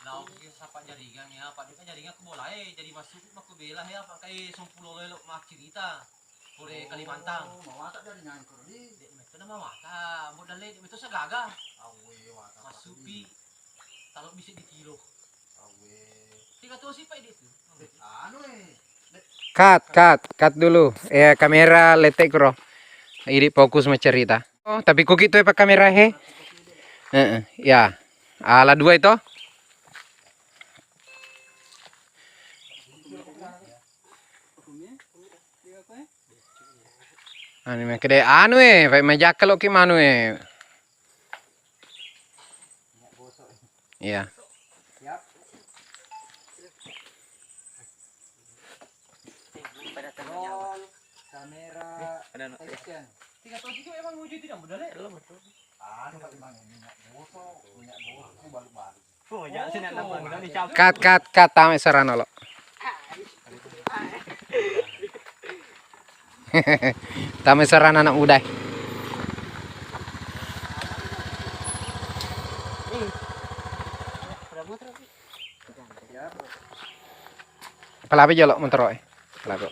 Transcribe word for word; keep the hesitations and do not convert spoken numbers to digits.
Lao ki sapa jaringang ya, apa de' jaringang ko bola e, jadi masuk mako bela ya, apa kai sompulo lo elo maccirita. Pole Kalimantan. Oh, mawata jaringang ko di. De' metto na mawata, mo dalle de' metto sagaga. Awe, wata. Masuk pi. Talo bisa di kilo. Awe. Tiga tosi pa itu. Anu e. Cut, cut, cut dulu. Eh, kamera lette' kuro. Idi' fokus maccarita. Oh, tapi kuki tu e pa kamera he. Heeh, ya. Ala dua itu. Anu, makkeda anu e, fai majakka lo ki manu e. Iya. Roll, kamera, action. Tiga tosi itu emang wujud tidak modal ya? Anu, Pak, Bang, minyak bosok, minyak bosok, balu-balu. Cut, cut, cut, tama sarana lo. Tama sarana anak muda. Palapi jolo motor e. Palapi.